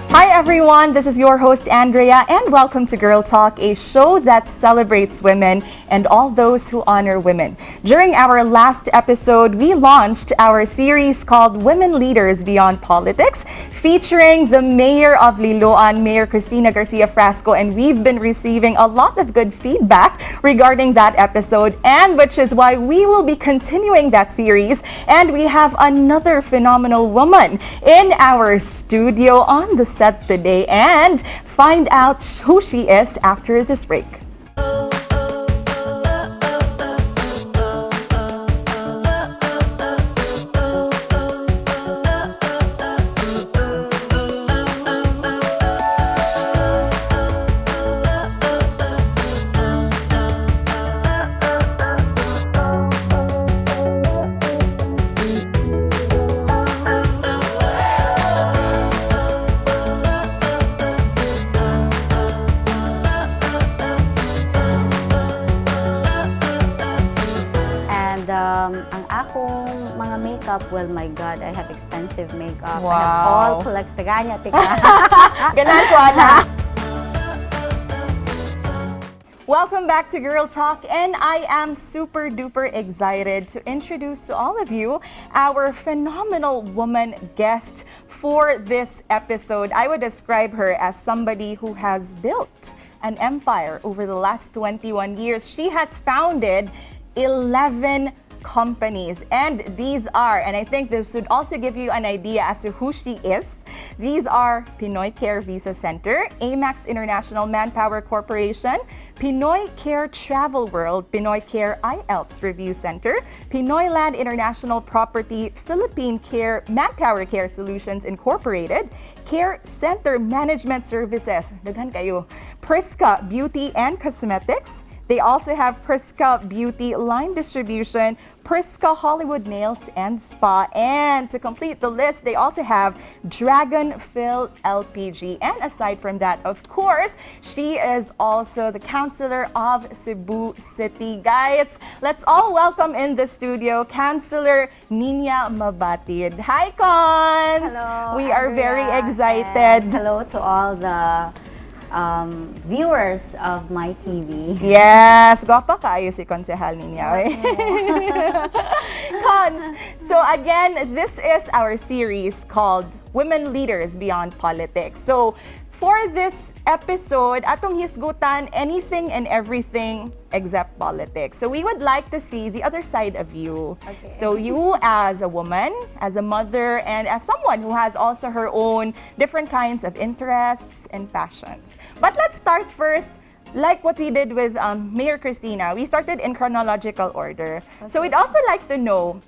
Hi everyone, this is your host Andrea, and welcome to Girl Talk, a show that celebrates women and all those who honor women. During our last episode, we launched our series called Women Leaders Beyond Politics, featuring the mayor of Liloan, Mayor Cristina Garcia Frasco, and we've been receiving a lot of good feedback regarding that episode, and which is why we will be continuing that series. And we have another phenomenal woman in our studio on the set today, and find out who she is after this break. And ang akong mga makeup, well, my God, I have expensive makeup. I have all collects. Taganya, tika. Ganahan ko, ana. Welcome back to Girl Talk, and I am super duper excited to introduce to all of you our phenomenal woman guest for this episode. I would describe her as somebody who has built an empire over the last 21 years. She has founded 11 companies, and these are, and I think this would also give you an idea as to who she is. These are Pinoy Care Visa Center, AMAX International Manpower Corporation, Pinoy Care Travel World, Pinoy Care IELTS Review Center, Pinoy Land International Property, Philippine Care Manpower Care Solutions Incorporated, Care Center Management Services, daghan kayo, Priska Beauty and Cosmetics. They also have Priska Beauty Line Distribution, Priska Hollywood Nails and Spa, and to complete the list, they also have Dragon Phil LPG. And aside from that, of course, she is also the councilor of Cebu City. Guys, let's all welcome in the studio Councilor Niña Mabatid. Hi, Cons! Hello, We are very Andrea, excited. and hello to all the viewers of my TV. Yes, gwapa kaayo si Konsehal Niña, eh. Cons, so again, this is our series called Women Leaders Beyond Politics. So for this episode, atong hisgutan anything and everything except politics. So we would like to see the other side of you. Okay. So you as a woman, as a mother, and as someone who has also her own different kinds of interests and passions. But let's start first like what we did with Mayor Cristina. We started in chronological order. So we'd also like to know,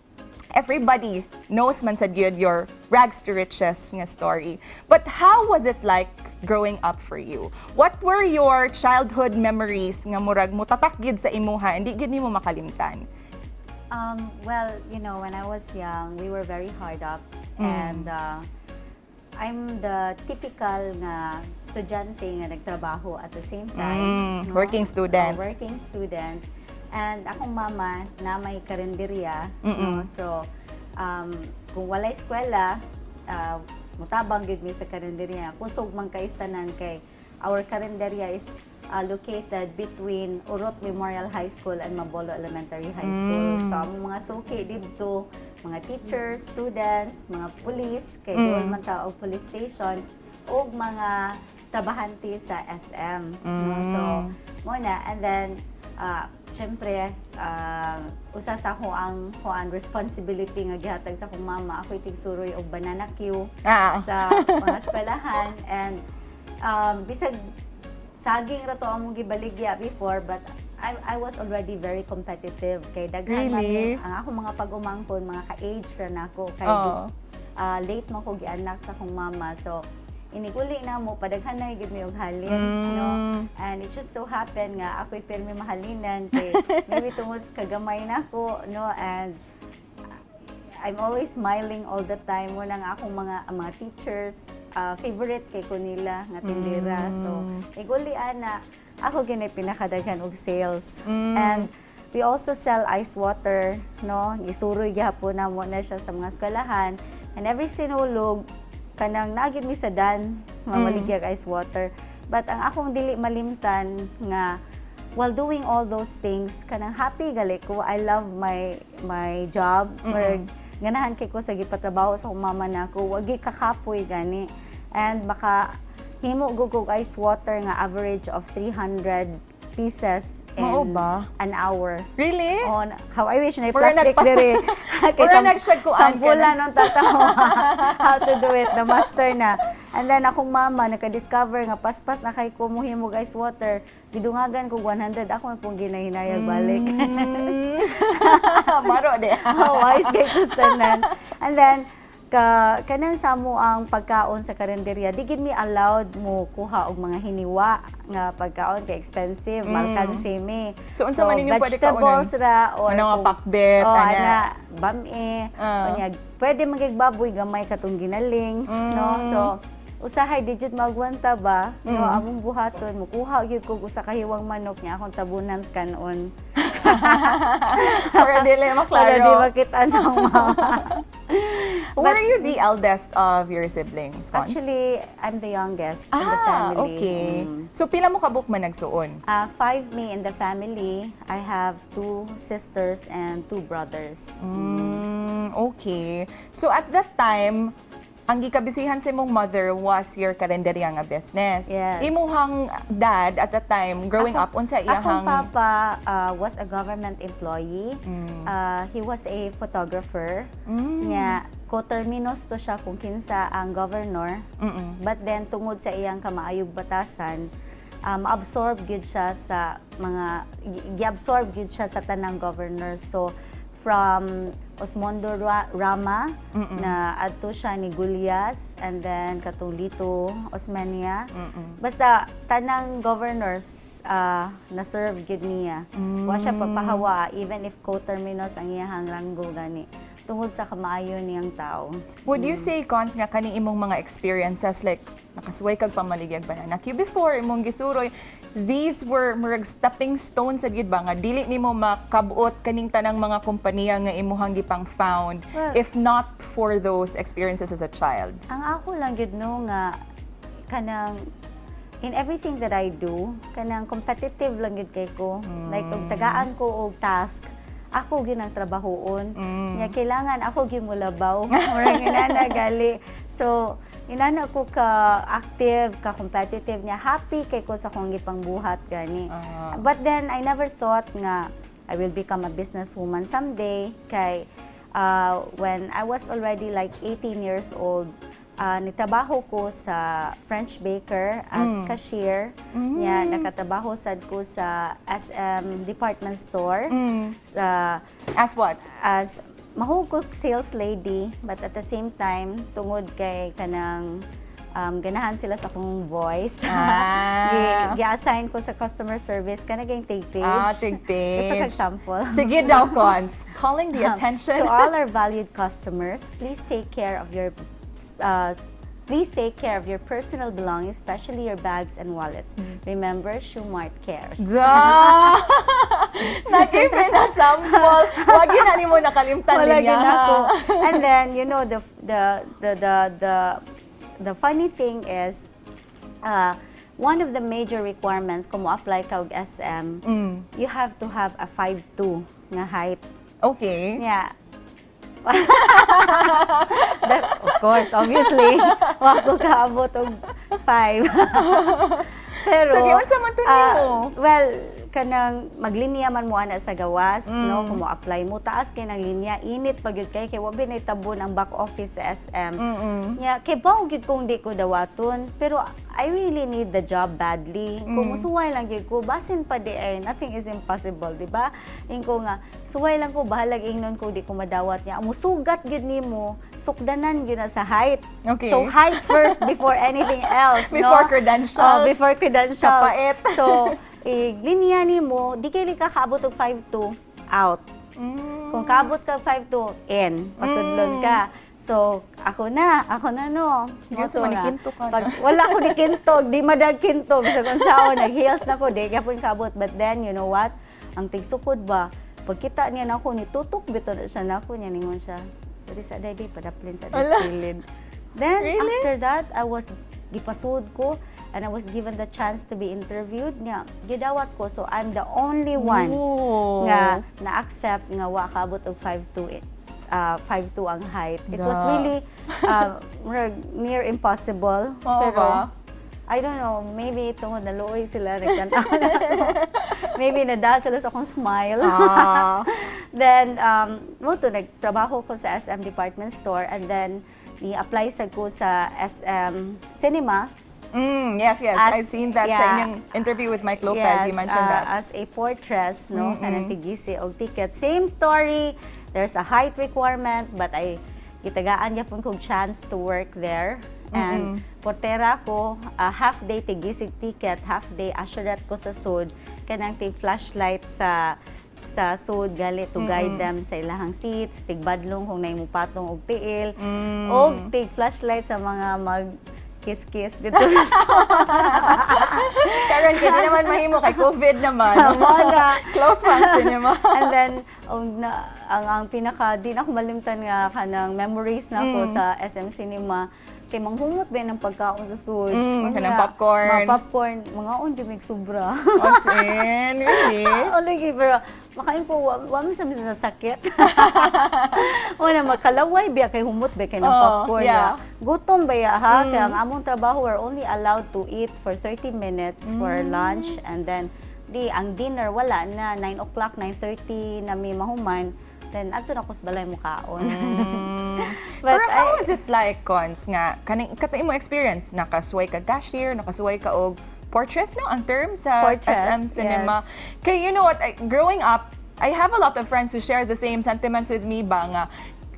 everybody knows man sad gyud your rags to riches nga story. But how was it like growing up for you? What were your childhood memories nga murag mutatak gyud sa imuha, hindi gyud nimo makalimtan? Well, when I was young, we were very hard up. And I'm the typical nga estudyante nga nagtrabaho at the same time, no? Working student. Working student. And akong mama na may karinderya, no? So, kung walay eskwela, mutabang gyud mi sa karinderya. Kusog man kaayo tanan kay our karinderya is located between Urot Memorial High School and Mabolo Elementary High School. So, ang mga suki didto, mga teachers, students, mga police, kay doon man ta og police station, ug mga trabahante sa SM, no? So, mao na. And then, syempre, usa sa akoang responsibility nga gihatag sa akong mama, ako'y tigsuroy og banana cue sa mga eskwelahan. And bisag saging ra to among gibaligya before, but I was already very competitive kay daghan man Really? Ang akong mga pag-umangkon, mga ka-age ra nako kay late man ko gianak sa akong mama, so iniguli namo, padaghan na gid mi og halin, no? And it just so happened nga ako'y pirmi mahalinan kay maybe tungod sa kagamay nako, no? And I'm always smiling all the time mo nang akong mga teachers, favorite kay ko nila nga tindera. So iguli ana, ako gini pinakadaghan og sales. And we also sell ice water, no? Isuroy gyapon namo na siya sa mga eskwelahan, and every Sinulog kanang naa gyud mi sa dan. Mamaligyag ice water. But ang akong dili malimtan nga while doing all those things, kanang happy gali ko. I love my job. Or ganahan kay ko sa gipatrabaho sa akong mama nako. Wagi kakapoy gani. And maka himo gud kog ice water nga average of 300 pieces in Mao ba? an hour. Really? Oh, how I wish na Mura plastic diri. Mura nagsyag-kuan ka Sampulan na. nung tatawa how to do it, the master na. And then akong mama naka-discover nga paspas na kay ko muhimog ice water. Gidungagan ko 100, ako pong ginahinayag balik. Maro di. Oh, wise kay kustanan. And then ka kanang sa mo ang pagkaon sa karinderya, di gid mi allowed mo kuha og mga hiniwa nga pagkaon kay expensive, malkansi mi. So, unsa man ninyo pwede vegetables kaunon? ra or Ano nga, pakbet, oh, ana. ana, bam-i. Unya, pwede magig baboy gamay katong ginaling, no? So usahay di jud magwanta ba, no? Among buhaton, mukuha gyud kog usa ka hiwang manok niya akong tabunan sa kanon. Para dili maklaro. Para di makita sa akong mama. Were you the eldest of your siblings, Cons? Actually, I'm the youngest in the Ah, family. okay. So pila mo kabuk man nagsuon? Five me in the family. I have two sisters and two brothers. Okay. So at that time, ang gikabisihan sa imong mother was your karinderya nga business. Yes. Imuhang dad at that time, growing up, unsa Akong iyahang papa was a government employee. He was a photographer. Nya, coterminous to siya kung kinsa ang governor. But then tungod sa iyang kamaayog batasan, absorb gyud siya sa mga gi-absorb gyud siya sa tanang governors. So from Osmondo Rama na adto siya ni Gullas and then katong Lito Osmeña. Basta tanang governors na serve gyud niya. Wa siya papahawa even if coterminous ang iyahang ranggo gani tungod sa kamaayo niyang tao. Would you say, Cons, nga kaning imong mga experiences, like nakasuway kag pamaligyag banana cue before, imong gisuroy, these were murag stepping stones sa gid ba nga dili nimo makabot kaning tanang mga kompanya nga imuhang gipang found Well, if not for those experiences as a child? Ang ako lang gyud, no, nga kanang in everything that I do, kanang competitive lang gyud kay ko. Like og tagaan ko og task, ako gyud ang trabahoon. Nya kailangan ako gyud mulabaw. Murag inana gali. So inana ko ka active, ka competitive niya. Happy kay ko sa akong gipangbuhat gani. But then I never thought nga I will become a businesswoman someday kay when I was already like 18 years old, nitrabaho ko sa French Baker as cashier. Nya nakatrabaho sad ko sa SM department store. Sa As what? As mahugok sales lady, but at the same time tungod kay kanang ganahan sila sa akong voice, gi-assign ko sa customer service kana ging take page. Ah, take page. Gusto kag sample? Sige daw, Cons. Calling the attention. To all our valued customers, please take care of your personal belongings, especially your bags and wallets. Remember, Shoemart cares. Da! Nag-give na sample. Wag yun na mo nakalimtan Wala niya. gid ako. And then, the funny thing is, one of the major requirements kung mo-apply ka og SM, you have to have a 5'2" nga height. Yeah. Of course, obviously, wa ko kaabot og 5. Pero So, giunsa man to ah, nimo? Well, kanang maglinya man mo ana sa gawas, no? Kung mo apply mo, taas kay ng linya, init pa gyud kay kay wa binay tabon ang back office sa SM. Nya kay bawo gyud kung di ko dawaton, pero I really need the job badly. Kung musuway lang gyud ko, basin pa di ay nothing is impossible, di ba? Ingko nga suway lang ko, bahalag ingnon ko di ko madawat niya. Musugat gyud nimo, sukdanan gyud na sa height. So height first before anything else, no? Before credentials. Oh, before credentials. Kapait. So, linya nimo, di kay ka kaabot og 5'2", out. Kung kaabot ka 5'2", in. Pasudlon ka. So, ako na, no. Yun, so Mo to nga. manikinto ka na. Pag, wala ko ni kinto, di madag kinto. Bisag unsaon, nag-heels na ko, di gyapon kaabot. But then, you know what? Ang tigsukod ba, pagkita niya nako, nitutok bito na siya nako, niya ningon siya, "Diri sa day, padaplin sa Ala. sa kilid." Then, Really? after that, I was Gipasud ko and I was given the chance to be interviewed nga gidawat ko. So I'm the only one nga na-accept nga wa kaabot og 5'2", 5'2 ang height. It was really murag near impossible. Oo pero ba? I don't know, maybe tungod naluoy sila, nagtan-aw na ako. Maybe nadala sila sa akong smile. Then, mao to, nagtrabaho ko sa SM Department Store and then ni-apply sa ko sa SM Cinema. Yes. I've seen that sa inyong interview with Mike Lopez. Yes, You mentioned that. As a portress, no, kanang tigisi og ticket. Same story. There's a height requirement, but I gitagaan gyapon kog chance to work there. And portera ko, half day tigisig ticket, half day usherette ko sa sud, kanang tig flashlight sa sud gali to guide them sa ilahang seats, tigbadlong kung naay mupatong og tiil, og tig flashlight sa mga mag kiss-kiss dito sa sud. Karon kay di naman mahimo kay COVID naman. Mao na. Close man cinema. And then ang pinaka di na ako malimtan nga kanang memories na ako sa SM Cinema kay manghumot ba ng pagkaon sa sud. Kanang popcorn. Mga popcorn, mangaon di mig sobra. As in, really? O lagi, pero makain ko, wa man sa minsan sakit. Una, makalaway biya kay humot ba kay ng popcorn. Ya. Gutom ba ya, ha? Kaya ang among trabaho, we're only allowed to eat for 30 minutes for lunch and then di ang dinner wala na, 9 o'clock, 9:30 na may mahuman, then adto na ko sa balay mokaon. But Pero how was it like, Cons, nga, kaning, katong imo experience, nakasuway ka cashier, nakasuway ka og portress, no? Ang term sa Portress, SM Cinema. Kay you know what, growing up, I have a lot of friends who share the same sentiments with me ba nga,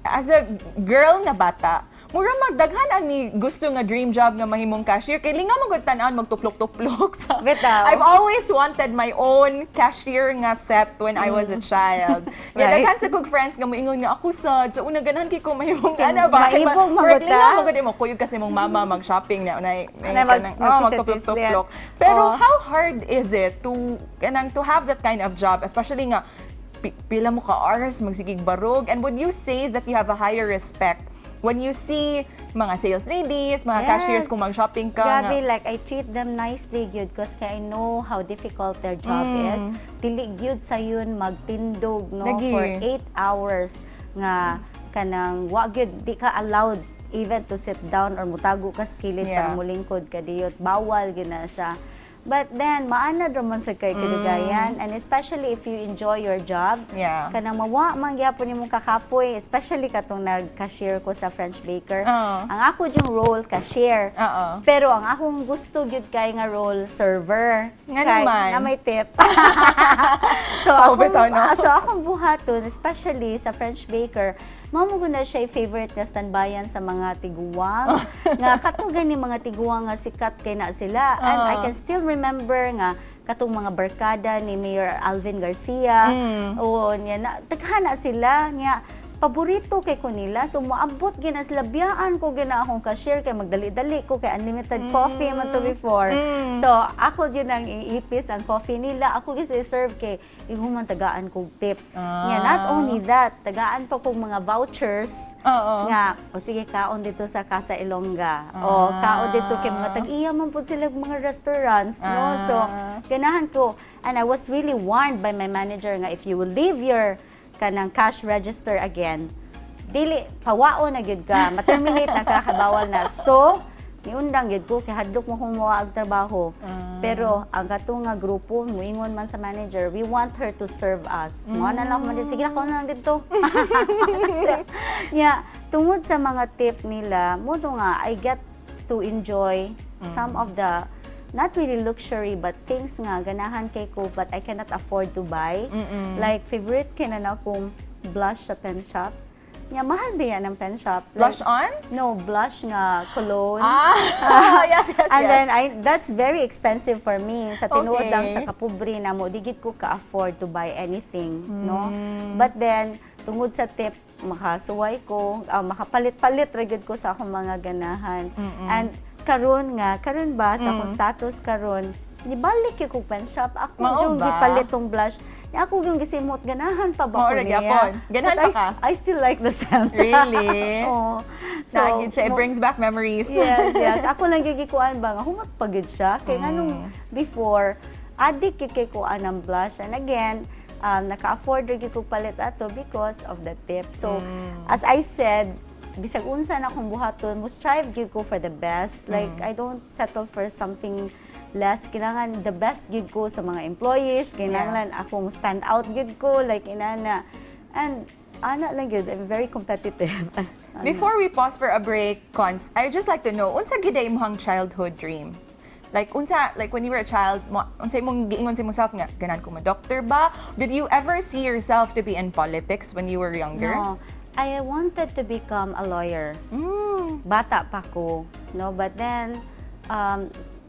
as a girl nga bata, mura magdaghan ang ni gusto nga dream job nga mahimong cashier. Kay lingaw man gud tan-awon magtuplok-tuplok sa. Bitaw. I've always wanted my own cashier nga set when I was a child. Kaya daghan sa kog friends nga moingon nga ako sad sa una ganahan kay ko mahimong Kay ana ba. Kay maibog man murag gud ta. lingaw man gud imo kuyog kasi mong mama mag-shopping na unay Unay oh, magtuplok-tuplok. Pero how hard is it to kanang to have that kind of job, especially nga pila mo ka hours magsigig barog, and would you say that you have a higher respect when you see mga sales ladies, mga cashiers kung mag-shopping ka nga? Grabe, like I treat them nicely gyud because kay I know how difficult their job is. Dili gyud sayon magtindog, no, Lagi. for 8 hours nga kanang wa gyud di ka allowed even to sit down or mutago ka sa kilid para mulingkod ka diyot. Bawal gyud na siya. But then, maanad raman sa kay kaligayan. And especially if you enjoy your job, kanang mawa man gyapon nimong kakapoy, especially katong nag-cashier ko sa French Baker. Ang ako yung role, cashier. Pero ang akong gusto gyud kay nga role, server. Nga Kay naman. na may tip. So Oh, akong, bitaw, no? So akong buhaton, especially sa French Baker, mao mo na siya favorite nga standbayan sa mga tiguang. Nga kato gani mga tiguang nga sikat kay na sila. And I can still remember nga katong mga barkada ni Mayor Alvin Garcia. Oo, niya na taghana sila niya, paborito kay ko nila. So moabot gina sila, biyaan ko gina akong cashier kay magdali-dali ko kay unlimited coffee man to before. So ako jud ang iipis ang coffee nila. Ako gyud serve kay ihuman tagaan kog tip. Nga not only that, tagaan pa kog mga vouchers nga o sige, kaon dito sa Casa Ilongga. O kaon dito kay mga tag-iya man pud sila mga restaurants, no? So ganahan ko and I was really warned by my manager nga if you will leave your kanang cash register again, dili pawao na gyud ka, ma-terminate na ka, kabawal na. So niundang gyud ko kay hadlok mo kung mawa og trabaho. Pero ang kato nga grupo muingon man sa manager, "We want her to serve us." Mo na lang ako manager, "Sige, ako na lang dito." Yeah, tungod sa mga tip nila, mao to nga I get to enjoy some of the not really luxury but things nga ganahan kay ko but I cannot afford to buy. Like favorite kay na akong blush sa pen shop. Nya mahal ba yan ang pen shop? Blush Like, on? No, blush nga cologne. Ah, yes. And then I that's very expensive for me. Sa tinuod lang sa kapobre na mo, di gid ko ka-afford to buy anything, no? But then tungod sa tip makasuway ko, makapalit-palit ra gyud ko sa akong mga ganahan. And karon nga, karon ba sa akong status karon, nibalik gyud kog pen shop ako Mao yung ba? gipalit tong blush. Ako yung gisimot, ganahan pa ba Mao ko ra niya? gyapon. Ganahan But pa ka? I still like the scent. Really? Oo. So, siya. It brings back memories. Yes. Ako lang gyud gikuan ba nga humot pa gyud siya kay nganong before addict gyud kay kuan ang blush, and again naka-afford ra gyud ko palit ato because of the tip. So as I said, bisag unsa na akong buhaton, mo strive gyud ko for the best. Like, I don't settle for something less. Kailangan the best gyud ko sa mga employees, kailangan ako mo stand out gyud ko, like inana. And ana lang gyud, I'm very competitive. Ana. Before we pause for a break, Cons, I just like to know, unsa gyud ay imong childhood dream? Like unsa, like when you were a child, mo, unsa imong giingon sa imong self nga ganahan ko ma-doctor ba? Did you ever see yourself to be in politics when you were younger? No, I wanted to become a lawyer. Bata pa ko, no? But then,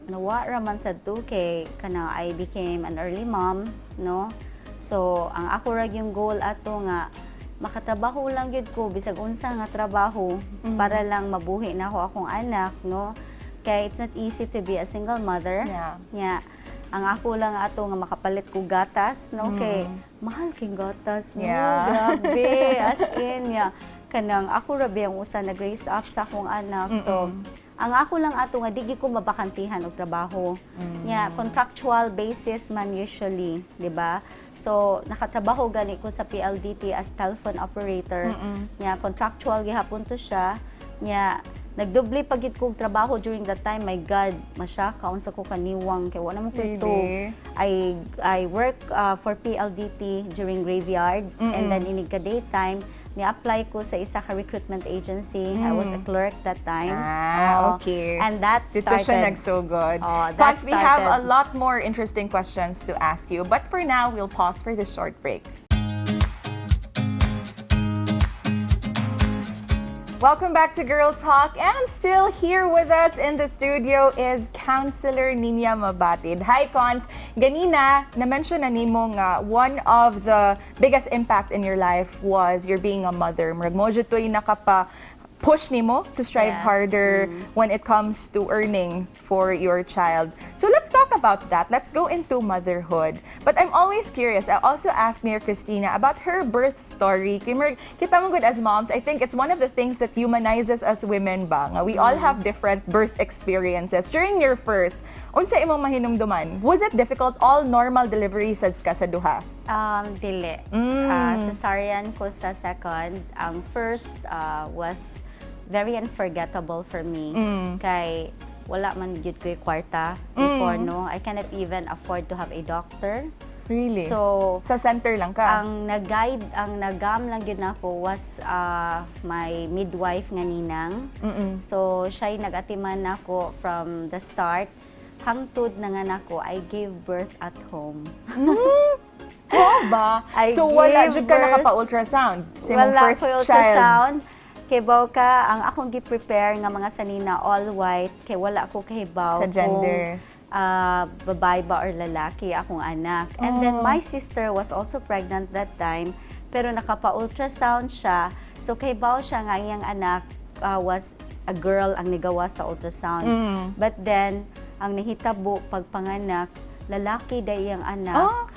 nawa raman sa kay kana I became an early mom, no? So, ang ako ra yung goal ato nga makatrabaho lang gyud ko bisag unsa nga trabaho para lang mabuhi na ako akong anak, no? Kay it's not easy to be a single mother. Nya, ang ako lang ato nga makapalit ko gatas, no? Kay mahal king gatas, no? Grabe, as in, yeah. Kanang ako ra ang usa nag-raise up sa akong anak. So, ang ako lang ato nga di gyud ko mabakantihan og trabaho. Nya, contractual basis man usually, di ba? So, nakatrabaho gani ko sa PLDT as telephone operator. Nya, contractual gihapon to siya. Nya, nagdoble pa gid kog trabaho during that time. My God, masya kaunsa ko kaniwang kay wala mo ko. Really? I work for PLDT during graveyard and then inig ka daytime ni-apply ko sa isa ka recruitment agency. I was a clerk that time. Ah, Oo. Okay. And that Dito started. siya nagsugod. Oh, that Cons, we have a started. Lot more interesting questions to ask you. But for now, we'll pause for this short break. Welcome back to Girl Talk. And still here with us in the studio is Councilor Niña Mabatid. Hi, Cons. Ganina, na-mention na nimo nga one of the biggest impact in your life was your being a mother. Murag mao jud to'y nakapa push nimo to strive harder when it comes to earning for your child. So let's talk about that. Let's go into motherhood. But I'm always curious. I also asked Mayor Christina about her birth story. Kay murag, kita man gud as moms, I think it's one of the things that humanizes us women ba? Nga we all have different birth experiences. During your first, unsa imong mahinumduman? Was it difficult? All normal delivery sad ka sa duha? Dili. Cesarean ko sa second. Ang first was very unforgettable for me. Kay wala man gyud ko'y kwarta before, no? I cannot even afford to have a doctor. Really? So, sa center lang ka? Ang nag-guide, ang nagam lang gyud nako was my midwife nga ninang. So, siya'y nag-atiman nako from the start. Hangtod na nga nako, I gave birth at home. Oo ba? I So wala gave jud ka birth. nakapa-ultrasound sa imong Wala first ko'y child? ultrasound. Kay baw ka, ang akong gi-prepare nga mga sanina all white kay wala ko kahibaw Sa gender. kung babae ba or lalaki akong anak. And then my sister was also pregnant that time, pero nakapa-ultrasound siya. So kahibaw siya nga iyang anak was a girl ang nigawa sa ultrasound. But then ang nahitabo pagpanganak, lalaki day iyang anak. Ah,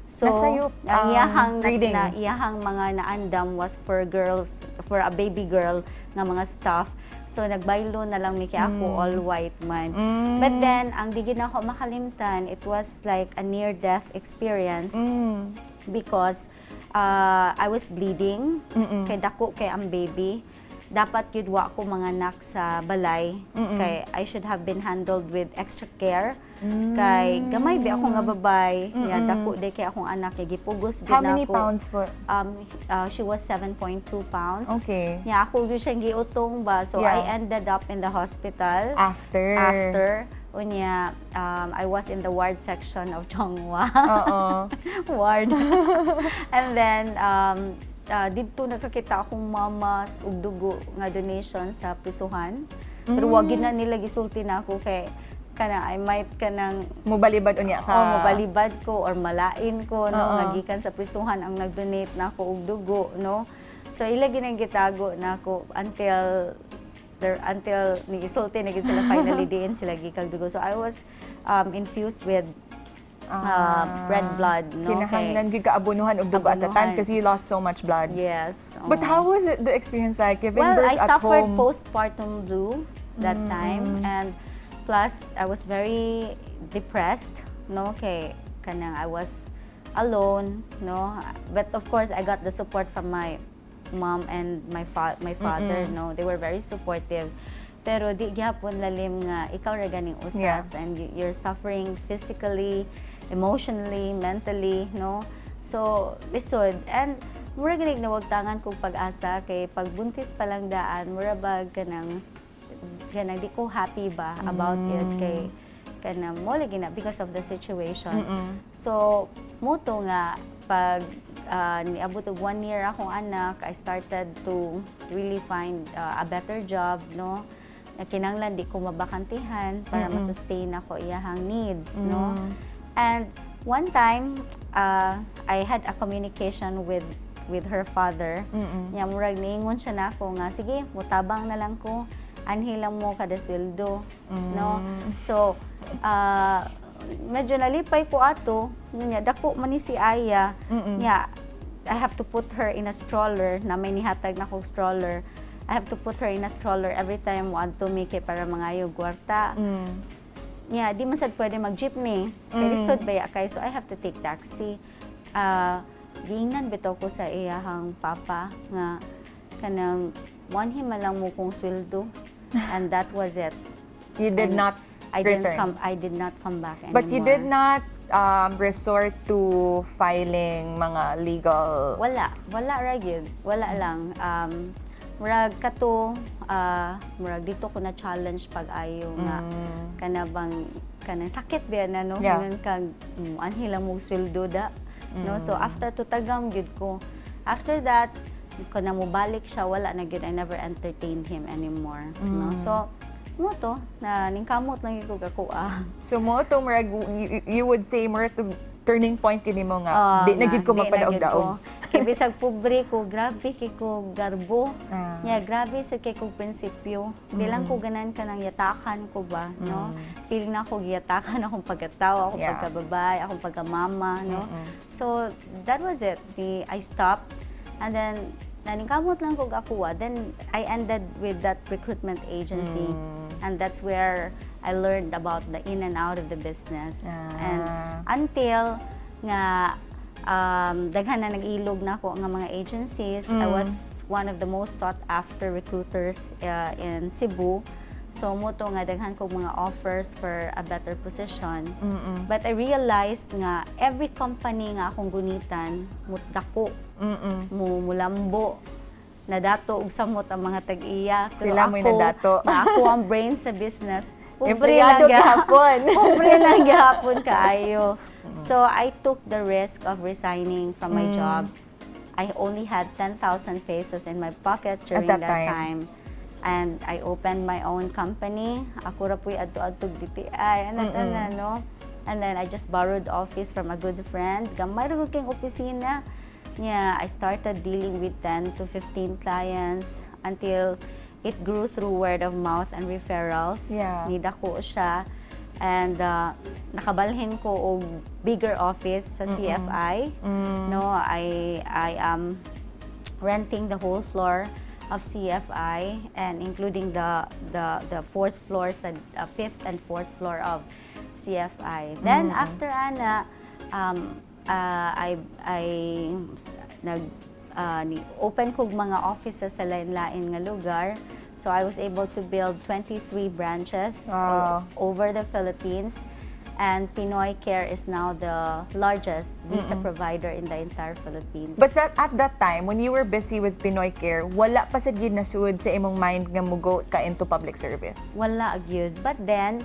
So, nasayop ang ang iyahang reading. na, iyahang mga naandam was for girls, for a baby girl nga mga staff. So nagbaylo na lang mi kay ako, all white man. But then ang di gid nako makalimtan, it was like a near death experience because I was bleeding kay dako kay ang baby. Dapat yun wa ko manganak sa balay kay I should have been handled with extra care. Kay gamay bi ako nga babay, nya dako day kay akong anak kay gipugos gyud How many nako. Pounds po? She was 7.2 pounds. Nya ako gyud siyang giutong ba. So I ended up in the hospital. After. After. Unya, I was in the ward section of Chong Hua. Oo. Ward. And then, didto nakakita akong mama og dugo nga donation sa prisuhan. Pero wag gid na nila gisulti na ako kay kana I might kanang Mubalibad unya ka. Oh, mabalibad ko or malain ko, no, Oo. nga gikan sa prisuhan ang nag-donate na ako og dugo, no. So ila ginang gitago na ako until there until niisulti na gid sila finally diin sila gikag dugo. So I was infused with Red blood, no? Kinahanglan gyud ka abunuhan og dugo at the time Abunuhan. Because you lost so much blood. Yes. But Oo. how was it, the experience like giving Well, birth I at suffered home? Postpartum blue that time and plus I was very depressed, no, kay kanang I was alone, no? But of course I got the support from my mom and my father, no? They were very supportive. Pero di gyapon lalim nga ikaw ra ganing usas and you're suffering physically, emotionally, mentally, no? So, lisod. And mura ganig nawagtangan kong pag-asa kay pagbuntis pa lang daan, mura bag kanang di ko happy ba about it kay kanang mo lagi na because of the situation. So, muto nga pag niabot og one year akong anak, I started to really find a better job, no? Na kinanglan di ko mabakantihan para ma-sustain ako iyahang needs, no? And one time, I had a communication with her father. Nya murag niingon siya nako nga sige, mutabang na lang ko. Anhi lang mo kada sweldo, no? So, medyo nalipay ko ato. Nya dako man ni si Aya. Nya I have to put her in a stroller na may nihatag na kong stroller. I have to put her in a stroller every time moadto mi kay para mangayo kwarta. Yeah, di man sad pwede mag-jeepney. Kay lisod baya kay, so I have to take taxi. Ah, giingnan bitaw ko sa iyahang papa nga kanang muanhi man lang mo kong sweldo and that was it. You did And not I didn't return. come I did not come back anymore. But you did not resort to filing mga legal Wala, wala ra gyud. Wala lang. Murag kato, murag dito ko na challenge pag-ayo nga kana bang kanang sakit ba na, no? Yeah. Ingon kag anhi lang mo sweldo da, no? So after to tagam gyud ko. After that, kana mobalik siya, wala na gyud. I never entertained him anymore, no? So mo to na ningkamot lang gyud ko kakuha. So mo to murag you would say murag to turning point kini mo nga Ah, di na nga, gid ko di na gyud magpadaog-daog. ko. Kay bisag pobre ko, grabe kay ko garbo. Nya grabe sa kay kong prinsipyo. Di lang ko ganan ka nang yatakan ko ba, no? Feeling na ako giyatakan akong pagkatao, akong pagkababae, akong pagkamama, no? So that was it. I stopped and then naningkamot lang ko akuha. Then I ended with that recruitment agency. And that's where I learned about the in and out of the business. And until nga daghan na nag-ilog na ako nga mga agencies. I was one of the most sought after recruiters in Cebu. So mo to nga daghan kog mga offers for a better position. But I realized nga every company nga akong gunitan mudako, mo mulambo, nadato og samot ang mga tag-iya. Pero Sila mo'y ako, nadato. na ako ang brain sa business. Pobre Empleyado lang gihapon. Pobre lang gihapon kaayo. So I took the risk of resigning from my job. I only had 10,000 pesos in my pocket during that that time. Time. And I opened my own company. Ako ra pu'y adto-adto DTI. Ano na, no? And then I just borrowed office from a good friend. Gamay ra gud kayong opisina. Yeah, I started dealing with 10 to 15 clients until it grew through word of mouth and referrals. Nidako siya. And nakabalhin ko og bigger office sa CFI. No, I am renting the whole floor of CFI and including the fourth floor sa fifth and fourth floor of CFI. Then after ana, I nag ni open kog mga offices sa lain-lain nga lugar. So I was able to build 23 branches over the Philippines. And Pinoy Care is now the largest visa provider in the entire Philippines. But that at that time when you were busy with Pinoy Care, wala pa sad gyud nasud sa imong mind nga mugo ka into public service? Wala gyud. But then,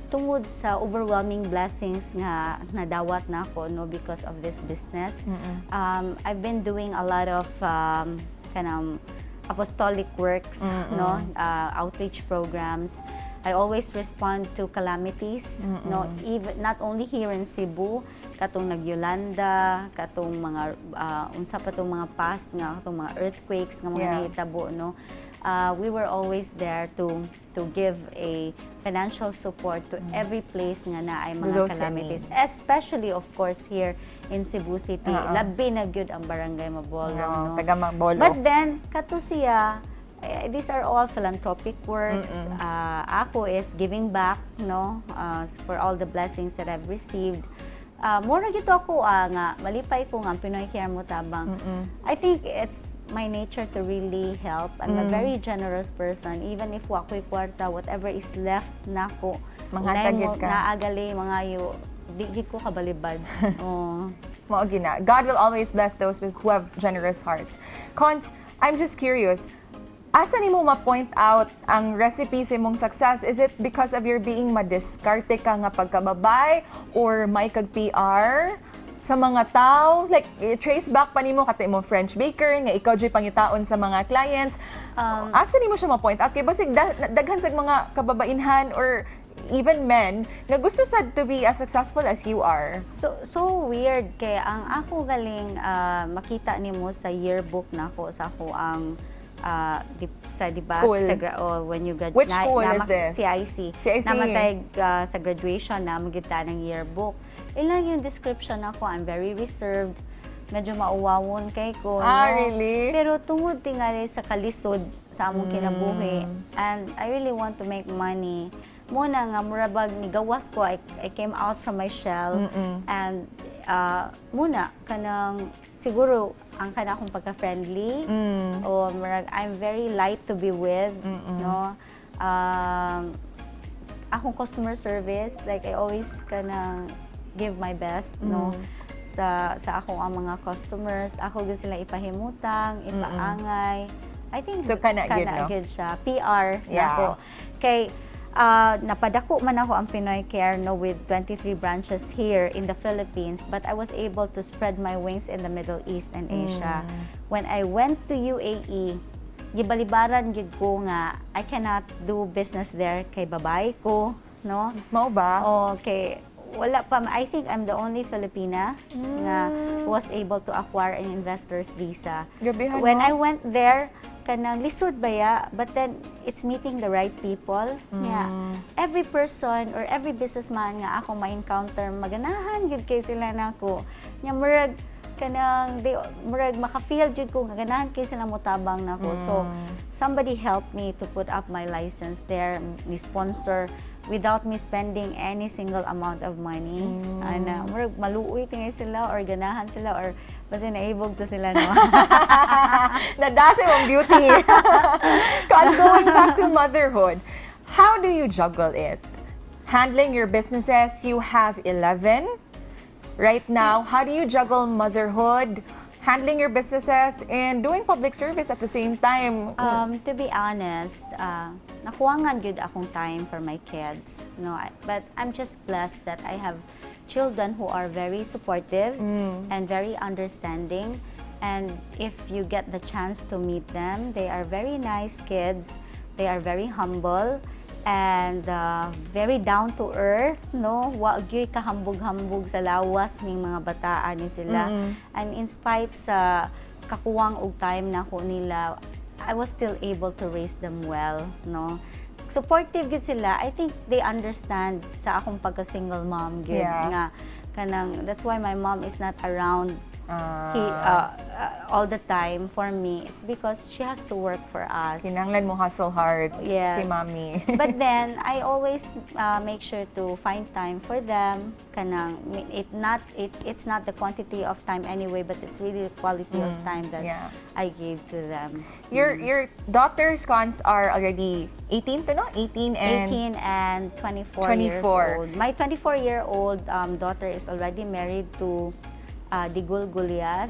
tungod sa overwhelming blessings nga nadawat na ako, no, because of this business, I've been doing a lot of kanang apostolic works, no, outreach programs. I always respond to calamities, no, even not only here in Cebu, katong nag-Yolanda, katong mga unsa pa tong mga past nga katong mga earthquakes nga mga nahitabo, no. We were always there to give a financial support to every place nga naay To mga those in calamities. Especially, of course, here in Cebu City. Oo. Labi na gyud ang Barangay Mabolong. Oo, no? taga Mabolo. But then, kato siya, eh, these are all philanthropic works. Ako is giving back, no, for all the blessings that I've received. Mura gito ako nga malipay ko nga ang Pinoy Care Motabang. I think it's my nature to really help. I'm a very generous person. Even if wa ko'y kwarta, whatever is left nako, Manghatag unay gyud mo ka. Naagali mga yo, di gid ko kabalibad. Oh. Mao gina. God will always bless those who have generous hearts. Cons, I'm just curious. Asa nimo ma-point out ang recipe sa imong success? Is it because of your being madiskarte ka nga pagkababay or may kag PR sa mga tao? Like, trace back pa nimo kati mo French baker nga ikaw jud pangitaon sa mga clients. Asa nimo siya ma-point out? Kay basig daghan sa mga kababainhan or even men nga gusto sad to be as successful as you are. So weird kay ang ako galing makita nimo sa yearbook nako sa ako ang di, sa di ba School. Sa oh, when you grad Which school is this? CIC. CIC. Namatay sa graduation na magita ng yearbook. Ilang yung description ako, I'm very reserved. Medyo mauwawon kay ko, Ah, no? really? Pero tungod tingali sa kalisod sa among kinabuhi and I really want to make money. Muna nga murabag ni gawas ko, I came out from my shell and muna kanang siguro ang kana akong pagka-friendly o murag I'm very light to be with, no? Akong customer service, like I always kanang give my best, no? Sa akong ang mga customers, ako gyud sila ipahimutang, ipaangay. I think So, kana gyud, no? gyud siya. PR nako. Kay napadako man ako ang Pinoy Care, no, with 23 branches here in the Philippines, but I was able to spread my wings in the Middle East and Asia. When I went to UAE, gibalibaran gyud ko nga I cannot do business there kay babae ko, no? Mao ba? Okay. Wala pa. I think I'm the only Filipina nga was able to acquire an investor's visa. Grabehan, When no? I went there, kanang lisod baya, but then it's meeting the right people. Nga, every person or every businessman nga ako ma-encounter, maganahan gyud kay sila nako. Nya murag kanang they murag maka-feel jud ko nga ganahan kay sila motabang nako. So somebody helped me to put up my license there, ni sponsor without me spending any single amount of money. Ana, murag maluoy tingay sila or ganahan sila or basta naibog to sila, no. Nadasa mong beauty. 'Cause going back to motherhood, how do you juggle it? Handling your businesses, you have 11 right now. How do you juggle motherhood, handling your businesses, and doing public service at the same time? To be honest, nakuwangan gyud akong time for my kids. No, but I'm just blessed that I have children who are very supportive and very understanding. And if you get the chance to meet them, they are very nice kids. They are very humble and very down to earth, no? Wa gyud kahambog-hambog sa lawas ning mga bataan ni sila. And in spite sa kakuwang og time nako nila, I was still able to raise them well, no? Supportive gid sila. I think they understand sa akong pagka-single mom gid nga kanang that's why my mom is not around all the time for me. It's because she has to work for us. Kinanglan mo hustle hard Yes. si mommy. But then I always make sure to find time for them. Kanang it not it it's not the quantity of time anyway, but it's really the quality of time that I gave to them. Your daughters, Cons, are already 18 to, no? 18 and 18 and 24 years 24. old. My 24-year-old daughter is already married to Digul Gulias,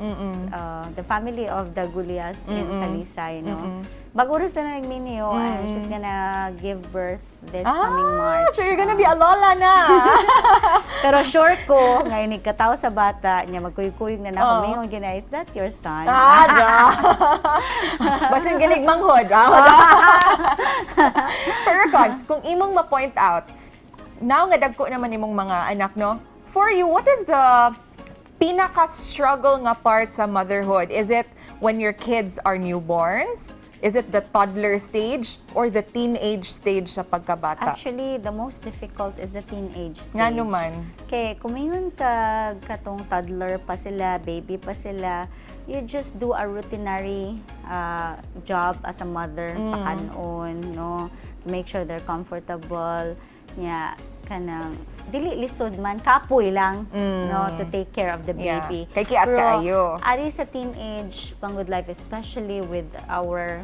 the family of the Gulias in Talisay, no? Bago rin sila nagminyo and she's gonna give birth this coming March. Ah, so you're gonna be a lola na. Pero sure ko, ngayon kataw sa bata, niya magkuy-kuyog na nako, Oo. Mingon gina, "Is that your son?" Ah, da. Basin ginig manghod. Ah, pero Cons, kung imong ma-point out, now nga dagko naman imong mga anak, no? For you, what is the pinaka-struggle nga part sa motherhood? Is it when your kids are newborns? Is it the toddler stage or the teenage stage sa pagkabata? Actually, the most difficult is the teenage stage. Nga naman. Kay kung mingon ka katong toddler pa sila, baby pa sila, you just do a routinary job as a mother, pakanon, no? To make sure they're comfortable. Nya kanang dili lisod man, kapoy lang, no, to take care of the baby. Kay kiat Pero, kaayo. ari sa teenage pangud life, especially with our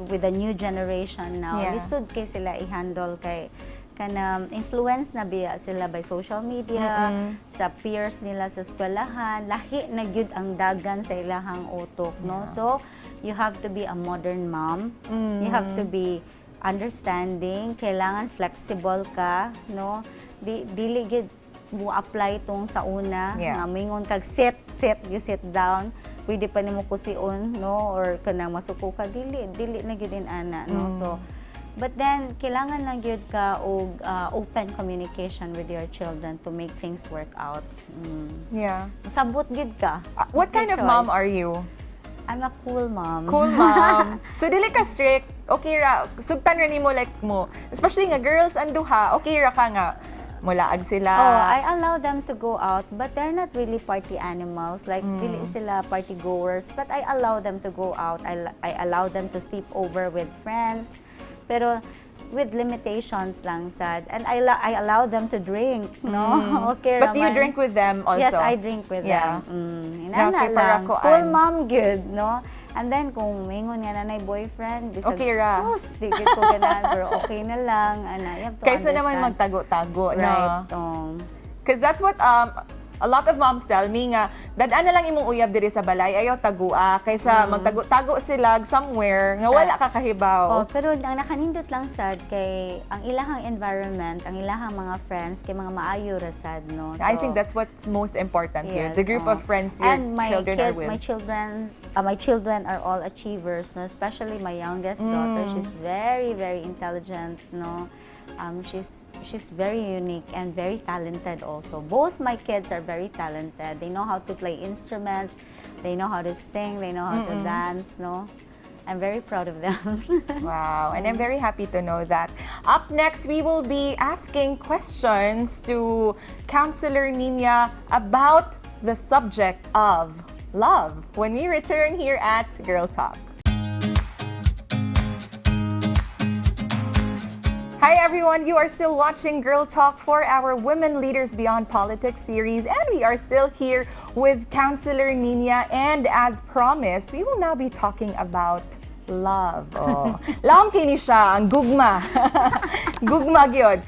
with the new generation now, lisod kay sila i-handle kay kanang influence na biya sila by social media, sa peers nila sa eskwelahan. Lahi na gyud ang dagan sa ilahang utok, no? So you have to be a modern mom, you have to be understanding, kailangan flexible ka, no? Di dili gyud mo apply tong sa una nga moingon kag "Sit, sit," you sit down. Pwede pa nimo kusion, no, or kanang masuko ka. Dili, dili na gyud ana, no? So but then kailangan lang gyud ka og open communication with your children to make things work out. Sabot gyud ka. What No kind of mom choice. Are you? I'm a cool mom. Cool mom. So dili ka strict. Okay ra sugtan ra nimo like mo. Especially nga girls ang duha, okay ra ka nga mulaag sila? Oh, I allow them to go out, but they're not really party animals. Like, dili sila party goers, but I allow them to go out. I allow them to sleep over with friends. Pero with limitations lang sad. And I allow them to drink, no? Okay But do you raman. Drink with them also? Yes, I drink with them. Na, Inana okay, para lang. kuan. Cool mom good, no? And then kung mingon nga nanay boyfriend, bisag Okay ra. sus, di gyud ko ganahan, pero okay na lang. Ana, you have to Kaysa naman understand. Magtago-tago, no? Right. Because that's what a lot of moms tell me nga, dad na lang imong uyab diri sa balay, ayaw tagua, kaysa magtago-tago sila somewhere nga wala ka kahibaw. Oh, pero ang nakanindot lang sad kay ang ilahang environment, ang ilahang mga friends kay mga maayo ra sad, no? I think that's what's most important here. Yes, The group oh. of friends your And my children kid, are with. My children are all achievers, no? Especially my youngest daughter. She's very, very intelligent, no? She's very unique and very talented also. Both my kids are very talented. They know how to play instruments, they know how to sing, they know how to dance, no? I'm very proud of them. Wow, and I'm very happy to know that. Up next, we will be asking questions to Councilor Nina about the subject of love when we return here at Girl Talk. Hi everyone, you are still watching Girl Talk for our Women Leaders Beyond Politics series, and we are still here with Councilor Nina, and as promised, we will now be talking about love. Oh. Lawom kini siya, ang gugma. Gugma gyud.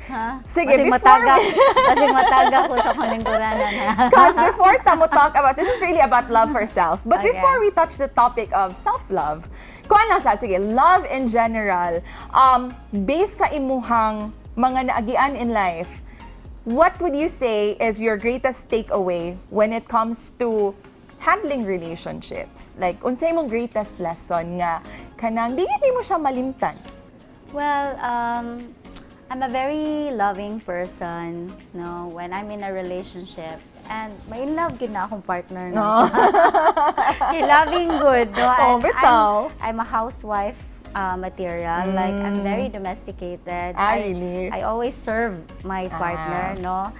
Sige, Basig before mataga, basig mataga ko sa kaningkuranan, ha. Because before ta mo talk about, this is really about love for self. But before we touch the topic of self-love, kuan lang sa, sige, love in general, based sa imuhang mga naagian in life, what would you say is your greatest takeaway when it comes to handling relationships? Like, unsay imong greatest lesson nga kanang di mo siya malimtan? Well, I'm a very loving person, no, when I'm in a relationship. And may in love gyud na akong partner, no? Kay loving gud, no? Oh, And bitaw. I'm a housewife material. Like, I'm very domesticated. Ah, really? I always serve my partner, no?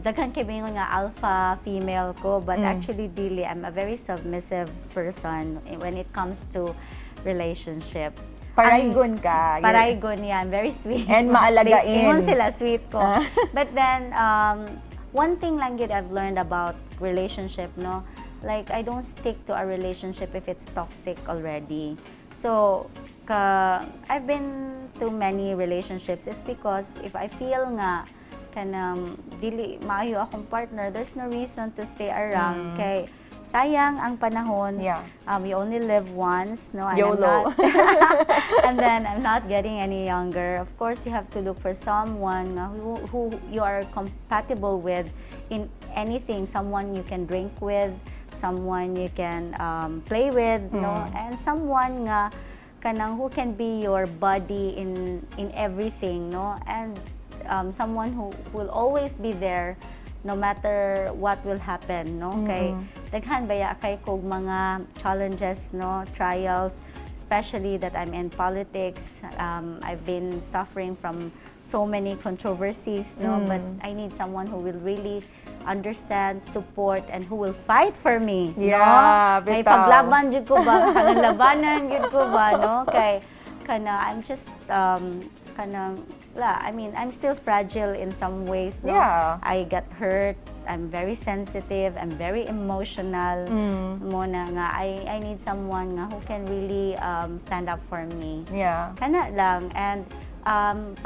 Daghan kay moingon nga alpha female ko, but actually dili. I'm a very submissive person when it comes to relationship. Paraygon ka. Paraygon, yeah. I'm very sweet. And maalagain. Ingon sila, sweet ko. But then, one thing lang yun I've learned about relationship, no? Like, I don't stick to a relationship if it's toxic already. So, I've been through many relationships. It's because if I feel nga kanang dili maayo akong partner, there's no reason to stay around. Kay sayang ang panahon. You only live once, no? And I'm YOLO. And then I'm not getting any younger. Of course, you have to look for someone nga who you are compatible with in anything. Someone you can drink with, someone you can play with, no? And someone nga kanang who can be your buddy in everything, no? And someone who will always be there no matter what will happen, no? Kay Daghan baya kay kog mga challenges, no, trials, especially that I'm in politics. I've been suffering from so many controversies, no, but I need someone who will really understand, support, and who will fight for me, Yeah, no? Kay bitaw. paglaban jud ko ba, kanang labanan jud ko ba, no? Kay kana I'm just kanang la, I mean, I'm still fragile in some ways, no? I got hurt. I'm very sensitive. I'm very emotional. Mao na nga I need someone nga who can really stand up for me. Kana lang, and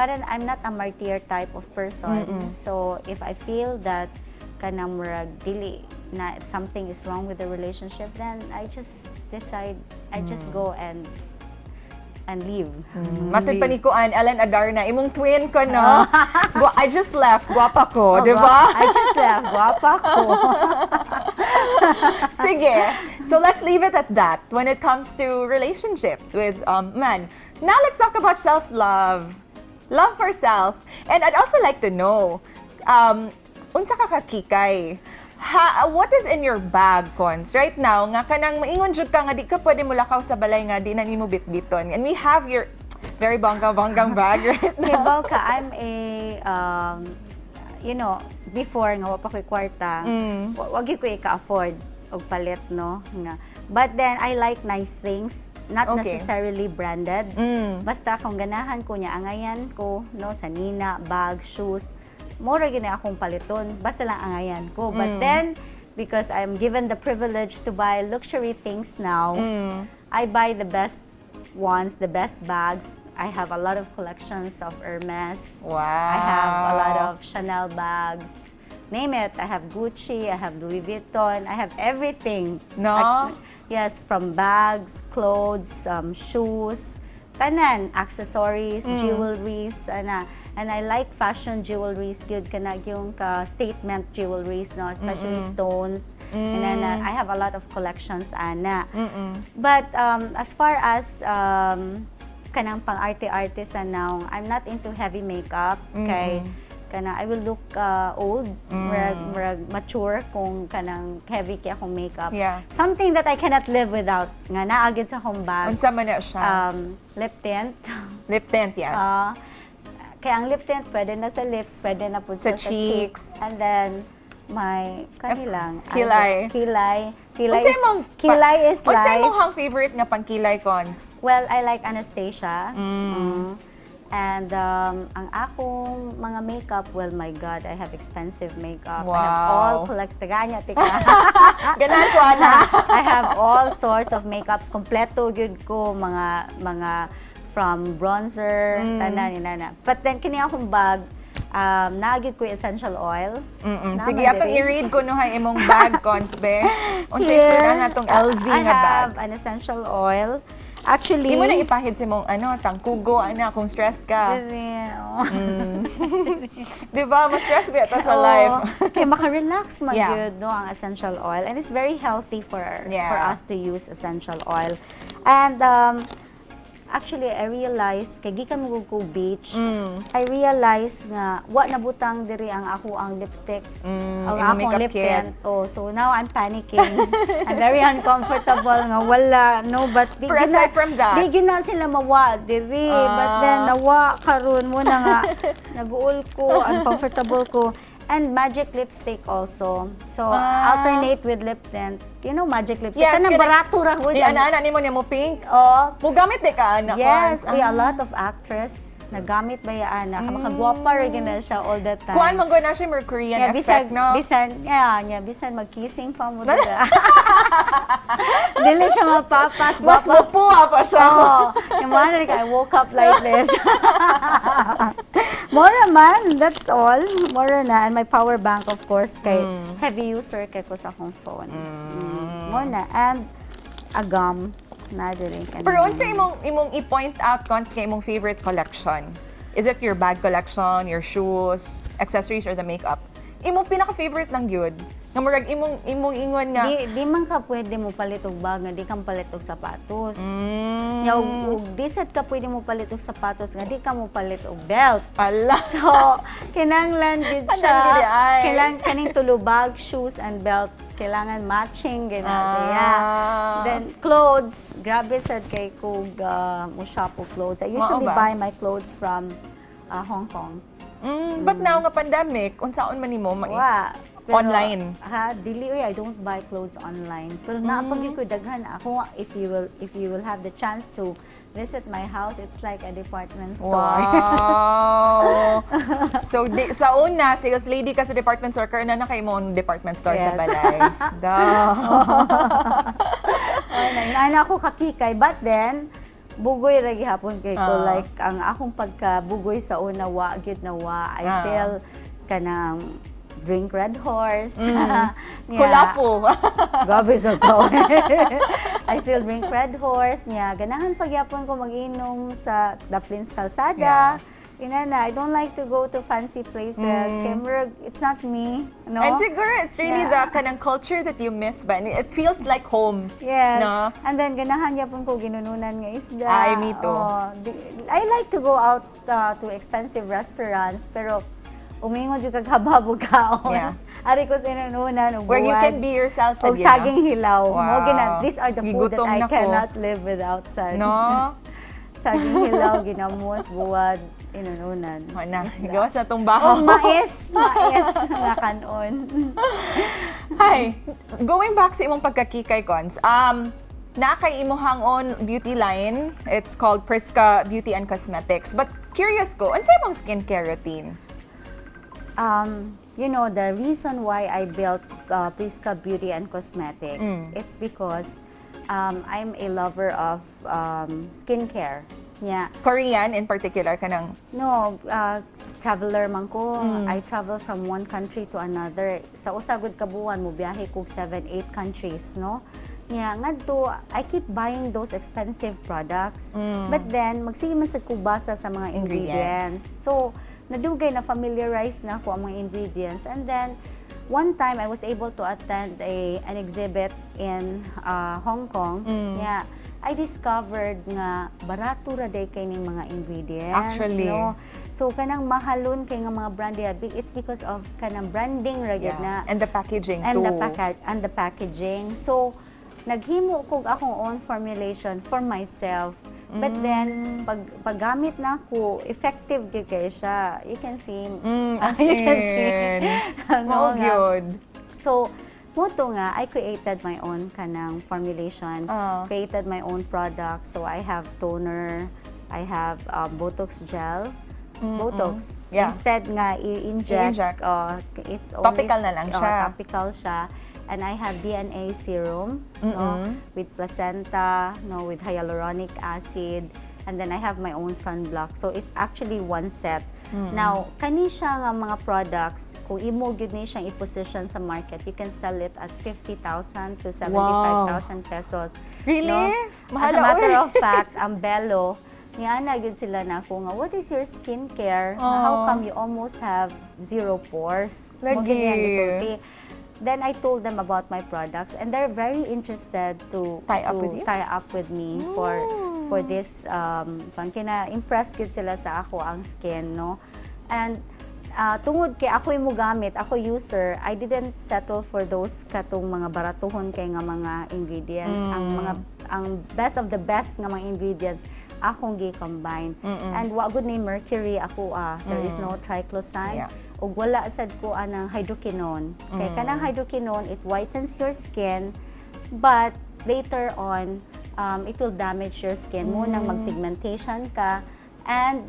parang I'm not a martyr type of person. So if I feel that kanang murag dili na something is wrong with the relationship, then I just decide, I just go and leave. Matod pa ni Kuan, Ellen Adarna, imong twin ko, no? I just left, guwapa ko, di ba? I just left. Guwapa ko. Sige. So let's leave it at that when it comes to relationships with men. Now let's talk about self-love. Love for self. And I'd also like to know, unsa ka kakikay? Ha, what is in your bag, Cons? Right now, nga kanang maingon jud ka nga di ka pwede mulakaw sa balay nga di na nimo bitbiton. And we have your very bongga-bonggang bag right now. Kibaw ka, I'm a, before nga wa pa ko'y kwarta, wag gyud ko ika-afford og palit, no? Nga. But then, I like nice things, not necessarily branded. Basta kung ganahan ko niya, angayan ko, no, sa nina, bag, shoes, mura gyud na akong paliton, basta lang angayan ko. But then, because I'm given the privilege to buy luxury things now, I buy the best ones, the best bags. I have a lot of collections of Hermes. I have a lot of Chanel bags. Name it. I have Gucci, I have Louis Vuitton, I have everything. No? Yes, from bags, clothes, shoes, tanan, accessories, jewelries, ana. And I like fashion jewelries, gyud kana yung ka statement jewelries, no, especially stones. And then I have a lot of collections ana. But as far as kanang pang arte-arte sa now, I'm not into heavy makeup kay kana I will look old, murag mature kung kanang heavy kay akong makeup. Something that I cannot live without nga naa gyud sa akong bag. Unsa man na siya? Lip tint. Lip tint, yes. Ah, kaya ang lip tint pwede na sa lips, pwede na po sa sa cheeks. And then my kanilang Kilay. Kilay. Kilay Unsay is, imong kilay is Unsay life. imong favorite nga pangkilay, Cons? Well, I like Anastasia. And ang akong mga makeup, well, my God, I have expensive makeup. I have all collects. Taganya, tika. Ganahan ko ana. I have all sorts of makeups. Kompleto gyud ko mga from bronzer, tanan inana. But then kini akong bag, naa gyud ko essential oil. Mm. Naa Sige, man atong diri. I-read ko no hay imong bag, Cons, be. Unsay Here, sure na atong LV I nga bag? have an essential oil. Actually, Di mo na ipahid sa imong ano, tangkugo ana kung stressed ka. Diri, oh. Di ba? Mas stress ba ta sa Oo. life? Kaya maka-relax man gyud, no, ang essential oil. And it's very healthy for us to use essential oil. And actually, I realized, kay gikan mo ko beach, I realized nga, wa na butang diri ang ako ang lipstick, ang imong akong makeup lip kit. tint. Oh, so now I'm panicking. I'm very uncomfortable nga wala, no, but di Pero gyud na- aside from that- di gyud na sila mawa diri. But then nawa karon mao na nga nag-uol ko, uncomfortable ko. And magic lipstick also. So, alternate with lip tint. You know magic lipstick? Yes, Kanang barato ra gud. Di ana-ana nimo niya mo pink. Oh, Mugamit di ka ana, yes, Cons? uy, a lot of actress nagamit ba ya ana? Makagwapa ra gyud na siya all the time. Kuan man gud na siya Mercurian Yeah, effect, bisan, no? bisan, yeah, bisan mag-kissing pa mo dira. Dili siya mapapas. Mas Gwapa. mupuha pa siya. Oo. Yung mga like, I woke up like this. Mora man, that's all. Mora na. And my power bank, of course, kay heavy user kay ko sa akong phone. Mora na. And a gum. Na diri. Pero unsa imong i-point out, Cons, kay imong favorite collection? Is it your bag collection, your shoes, accessories, or the makeup? Imong pinaka-favorite lang gyud? Nga murag imong ingon nga Di man ka pwede mo palit og bag nga di ka palit og sapatos. Nya og di sad ka pwede mo palit og sapatos nga di ka mo palit og belt. Ala. So, kinanglan gid Tanan siya. gid ay. Kailang kaning tulo, bag, shoes and belt. Kailangan matching gina siya. Then clothes, grabe sad kay kog mo shop og clothes. I usually Mao ba? Buy my clothes from Hong Kong. But now nga pandemic, unsaon man nimo Wa. Online? Ha, dili oy, I don't buy clothes online. Pero naa pa gyud ko daghan ako, if you will have the chance to visit my house, it's like a department store. Wow! So, di, sa una, sales lady ka sa department store, karon na kay mo department store sa Yes. balay. Da. Ay, na na ako kakikay. But then, bugoy ra gihapon kay ko. Like, ang akong pagkabugoy sa una, wa gyud na wa. I still kanang drink Red Horse. Yeah. Kulapo. Grabe sa ko. I still drink Red Horse niya. Ganahan pagyapon ko mag-inom sa Daplins Calzada. Inana, I don't like to go to fancy places. Kay murag, it's not me, no? And siguro, it's really the kanang culture that you miss ba? And it feels like home. Yes. No? And then ganahan gyapon ko ginununan nga isda. Ay, me too. Oh, I like to go out to expensive restaurants, pero umingon jud kag habab og kaon. Ari ko sa inununan og Where you buwad. Can be yourself sa Og saging hilaw. Wow. Mo gina, these are the food that Gigutom I na ko. Cannot live without sad. No? Saging hilaw, ginamos, buwad, inununan. O na, Isda. gawas na tong bahaw. Oh, mais, mais nga kanon. Hi. Going back sa imong pagkakikay, Cons, na kay imuhang own beauty line. It's called Prisca Beauty and Cosmetics. But curious ko, unsa imong skincare routine? The reason why I built Prisca Beauty and Cosmetics, it's because I'm a lover of skincare. Yeah. Korean in particular, kanang No, traveler man ko. I travel from one country to another. Sa usa gud ka buwan mo biyahe kog 7, 8 countries, no? Nya ngadto I keep buying those expensive products. But then magsige man sad ko basa sa mga Ingredients. Ingredients. So, nadugay na familiarize na ako ang mga ingredients. And then one time I was able to attend a an exhibit in Hong Kong. Yeah. I discovered nga barato ra day kay ning mga ingredients. Actually. No? So kanang mahalon kay nga mga brand diha, it's because of kanang branding ra gyud na. And the packaging And too. The packaging. So naghimo kog akong own formulation for myself. But then pag paggamit na ako, effective gyud kay siya. You can see. As You can see. in. Ano Mao nga. gyud. So, mao to nga, I created my own kanang formulation, created my own product. So, I have toner, I have Botox gel, Botox. Instead nga i-inject, I-inject. It's only, Topical na lang oh, siya. Topical siya. And I have DNA serum, no, with placenta, no, with hyaluronic acid, and then I have my own sunblock. So it's actually one set. Now, kani siya nga mga products, kung imo gyud ni siyang i-position sa market, you can sell it at 50,000 to 75,000 pesos. Really? No? Mahal, As a matter oy. Of fact, ang Belo, niana gyud sila na ako nga, "What is your skincare? Nga how come you almost have zero pores?" Mo Lagi. gyud niyang gisulti. Then I told them about my products and they're very interested to Tie up to with you? Tie up with me for this pang kina impressed gyud sila sa ako ang skin, no? And tungod kay ako mo gamit, ako user, I didn't settle for those katong mga baratuhon kay nga mga ingredients. Ang mga ang best of the best nga mga ingredients akong gi-combine. And wa gud ni mercury ako ah. There is no triclosan. Ug wala sad ko anang hydroquinone. Kay kanang hydroquinone, it whitens your skin, but later on, it will damage your skin. Mao nang mag-pigmentation ka and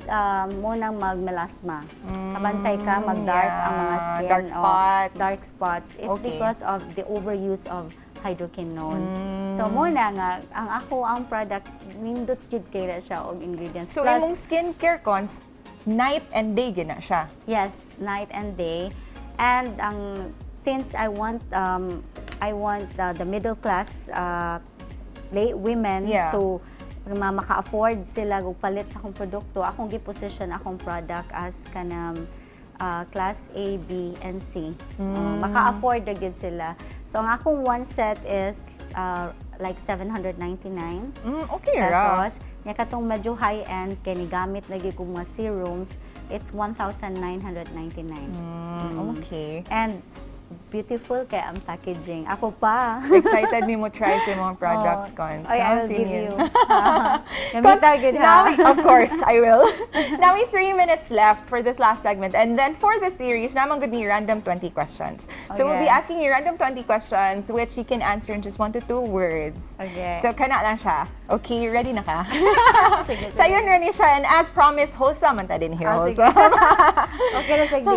mao nang mag-melasma. Kabantay ka, mag-dark ang mga skin. Dark Oh, spots. Dark spots. It's because of the overuse of hydroquinone. So mao na nga ang ako ang products nindot jud kay na siya og ingredients. So Plus, imong skincare, Cons, night and day gina siya. Yes, night and day. And ang since I want the middle class women to maka-afford sila og palit sa akong produkto, akong gi-position akong product as kanang class A, B, and C. Maka-afford na gyud sila. So ang akong one set is like 799 Okay ra. Pesos. Nya katong medyo high-end kay nigamit lagi kong mga serums, it's 1,999. Okay. And Beautiful kay ang packaging. Ako pa. Excited mi mo try sa imong products, Oh. Cons. Ay, I No, will give Sinin. you. Gamita gyud ha. Now, of course, I will. Now, we 3 minutes left for this last segment. And then for the series, naman gud ni random 20 questions. So we'll be asking you random 20 questions which you can answer in just one to two words. Okay. So kana lang siya. Okay, ready na ka? Sige, So yun, ready siya. And as promised, wholesome man ta din here. Ah, sige. Wholesome. Okay na, sige.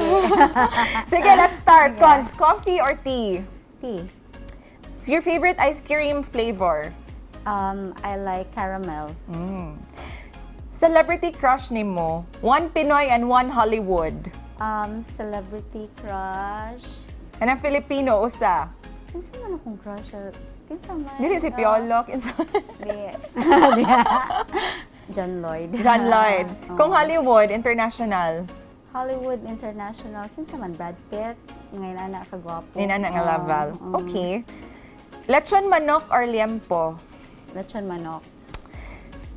Sige, let's start. Cons, coffee or tea? Tea. Your favorite ice cream flavor? I like caramel. Celebrity crush ni mo? One Pinoy and one Hollywood. Celebrity crush. And ang Filipino, usa. Kinsa man akong crush? Kinsa man? Dili si Piolo. Di. John Lloyd. John Lloyd. Oo. Kung Hollywood, international. Hollywood International, kinsa man, Brad Pitt, ngayon ana kagwapo. Yun ana nga Oo, level. Okay. Lechon manok or liempo? Lechon manok.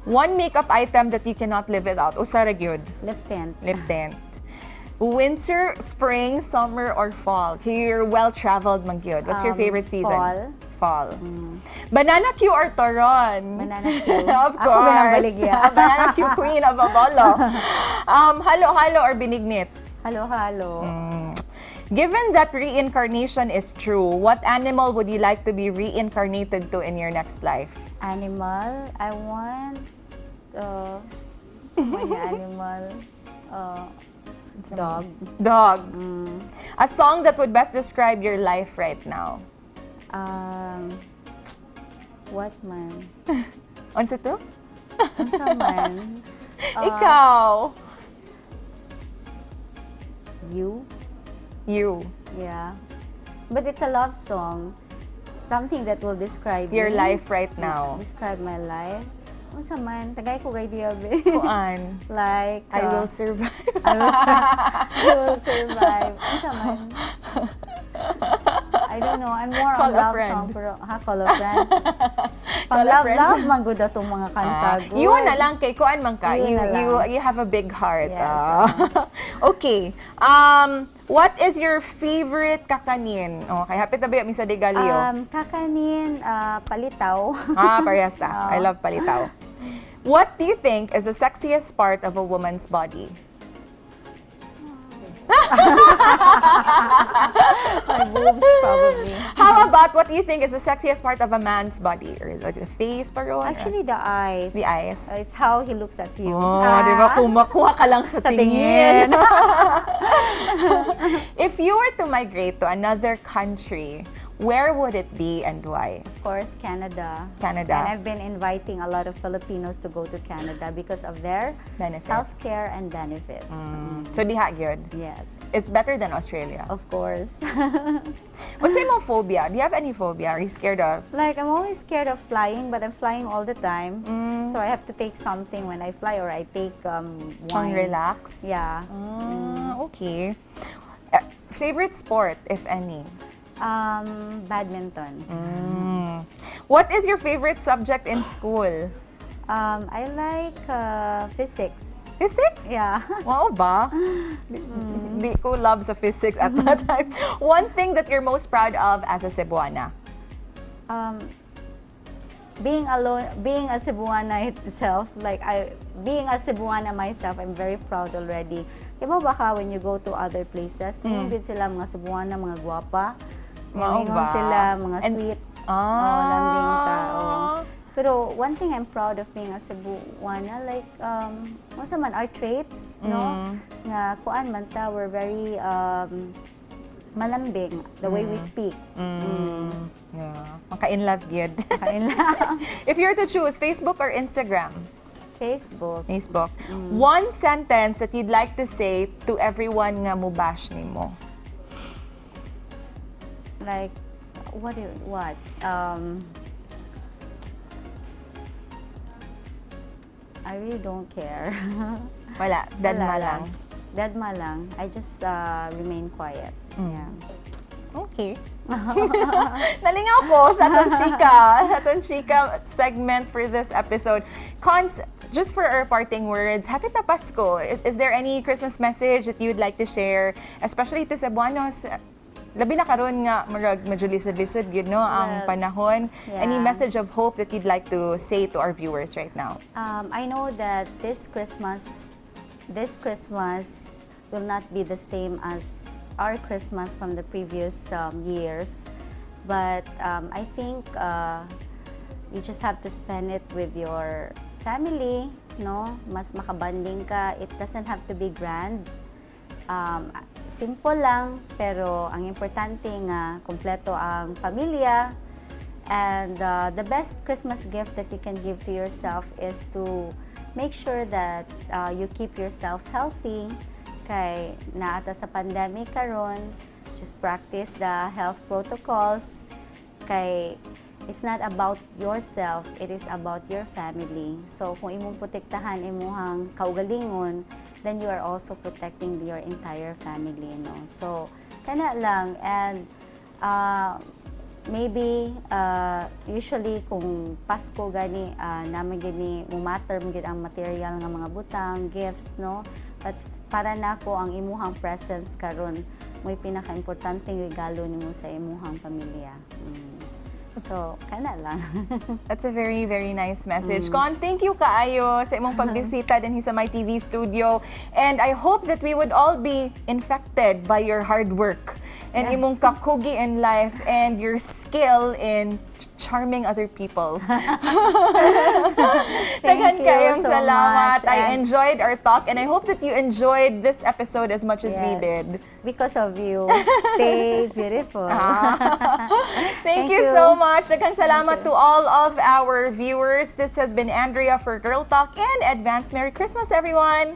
One makeup item that you cannot live without. Usa ra gyud. Lip tint. Lip tint. Winter, spring, summer, or fall? Kay you're well-traveled man gyud. What's your favorite season? Fall. Mm. Fall. Banana Q or Toron? Banana Q. Of Ako course. ginabaligya. Banana Q queen of Abolo. Halo-halo or binignit? Halo-halo. Given that reincarnation is true, what animal would you like to be reincarnated to in your next life? Animal, I want, sa mga animal, dog. Dog. A song that would best describe your life right now. What man? Unsa to? Unsa man? Ikaw. You? You. Yeah. But it's a love song. Something that will describe Your me. life right now. Describe my life. Unsa man? Tagay ko kay idea be. Kuan. Like, I will survive. I will survive. I will survive. Unsa man? I don't know. I'm more Call on a love friend. song pero ha, call a friend. Pang Call a love friend. love man gud atong mga kanta. Ah, Gud. you na lang kay kuan man ka. You You na lang. you have a big heart. Yes. Ah. Okay. What is your favorite kakanin? Okay, hapit na ba mi sa Digalio? Kakanin, palitaw. Ah, parehas ta. I love palitaw. What do you think is the sexiest part of a woman's body? My boobs probably. How about what do you think is the sexiest part of a man's body? Or like the face pa ron? Actually, the eyes. The eyes. It's how he looks at you. Oh, Ah. di ba? Kung makuha ka lang sa Sa tingin. tingin. If you were to migrate to another country, where would it be and why? Of course, Canada. Canada. And I've been inviting a lot of Filipinos to go to Canada because of their Benefits. Healthcare and benefits. So diha gyud. Yes. It's better than Australia. Of course. What's your phobia? Do you have any phobia? Are you scared of? Like, I'm always scared of flying, but I'm flying all the time. So I have to take something when I fly or I take Pang wine. relax? Yeah. Ah, okay. Favorite sport, if any? Badminton. What is your favorite subject in school? I like physics. Physics? Yeah. Wow ba? Di ko love sa physics at that time. One thing that you're most proud of as a Cebuana? Being alone, being a Cebuana itself, like I, being a Cebuana myself, I'm very proud already. Diba baka when you go to other places, kung mm. sila mga Cebuana, mga gwapa, Mao ingon ba? sila mga sweet, oh, lambing tao. Pero one thing I'm proud of being a Cebuana, like, unsa man our traits, no? Nga kuan man ta, we're very malambing, the way we speak. Yeah. Maka-in love gyud. Kain lang. If you were to choose Facebook or Instagram? Facebook. Facebook. One sentence that you'd like to say to everyone nga mubash nimo. Like, what do what I really don't care. Wala, deadma Wala. Lang. Deadma lang. I just remain quiet, yeah. Okay. Nalingaw ko sa atong chika segment for this episode. Cons, just for our parting words, happy na Pasko. Is there any Christmas message that you would like to share, especially to Cebuanos? Labi na karon nga murag medyo lisod-lisod gyud, no, ang Well, panahon. Any yeah. message of hope that you'd like to say to our viewers right now? I know that this Christmas will not be the same as our Christmas from the previous years, but I think you just have to spend it with your family, no? Mas makabanding ka. It doesn't have to be grand. Simple lang, pero ang importante nga kompleto ang pamilya. And the best Christmas gift that you can give to yourself is to make sure that you keep yourself healthy. Kay naa ta sa pandemic karon, just practice the health protocols. Kay it's not about yourself, it is about your family. So kung imong protektahan imuhang kaugalingon, then you are also protecting your entire family, no? So kana lang, and maybe usually kung Pasko gani, naman gini mumatter man gyud ang material nga mga butang, gifts, no? But para nako, ang imuhang presence karon mo'y pinakaimportanteng regalo nimo sa imuhang pamilya. So kana lang. That's a very, very nice message. Con, thank you kaayo sa imong pagbisita dinhi sa My TV studio. And I hope that we would all be infected by your hard work and imong kakugi in life and your skill in charming other people. Thank Daghan you kayong so salamat. Much. I enjoyed our talk and I hope that you enjoyed this episode as much as we Yes. did. Because of you. Stay beautiful. Thank Thank you you. so much. Daghang salamat to all of our viewers. This has been Andrea for Girl Talk, and advance Merry Christmas, everyone.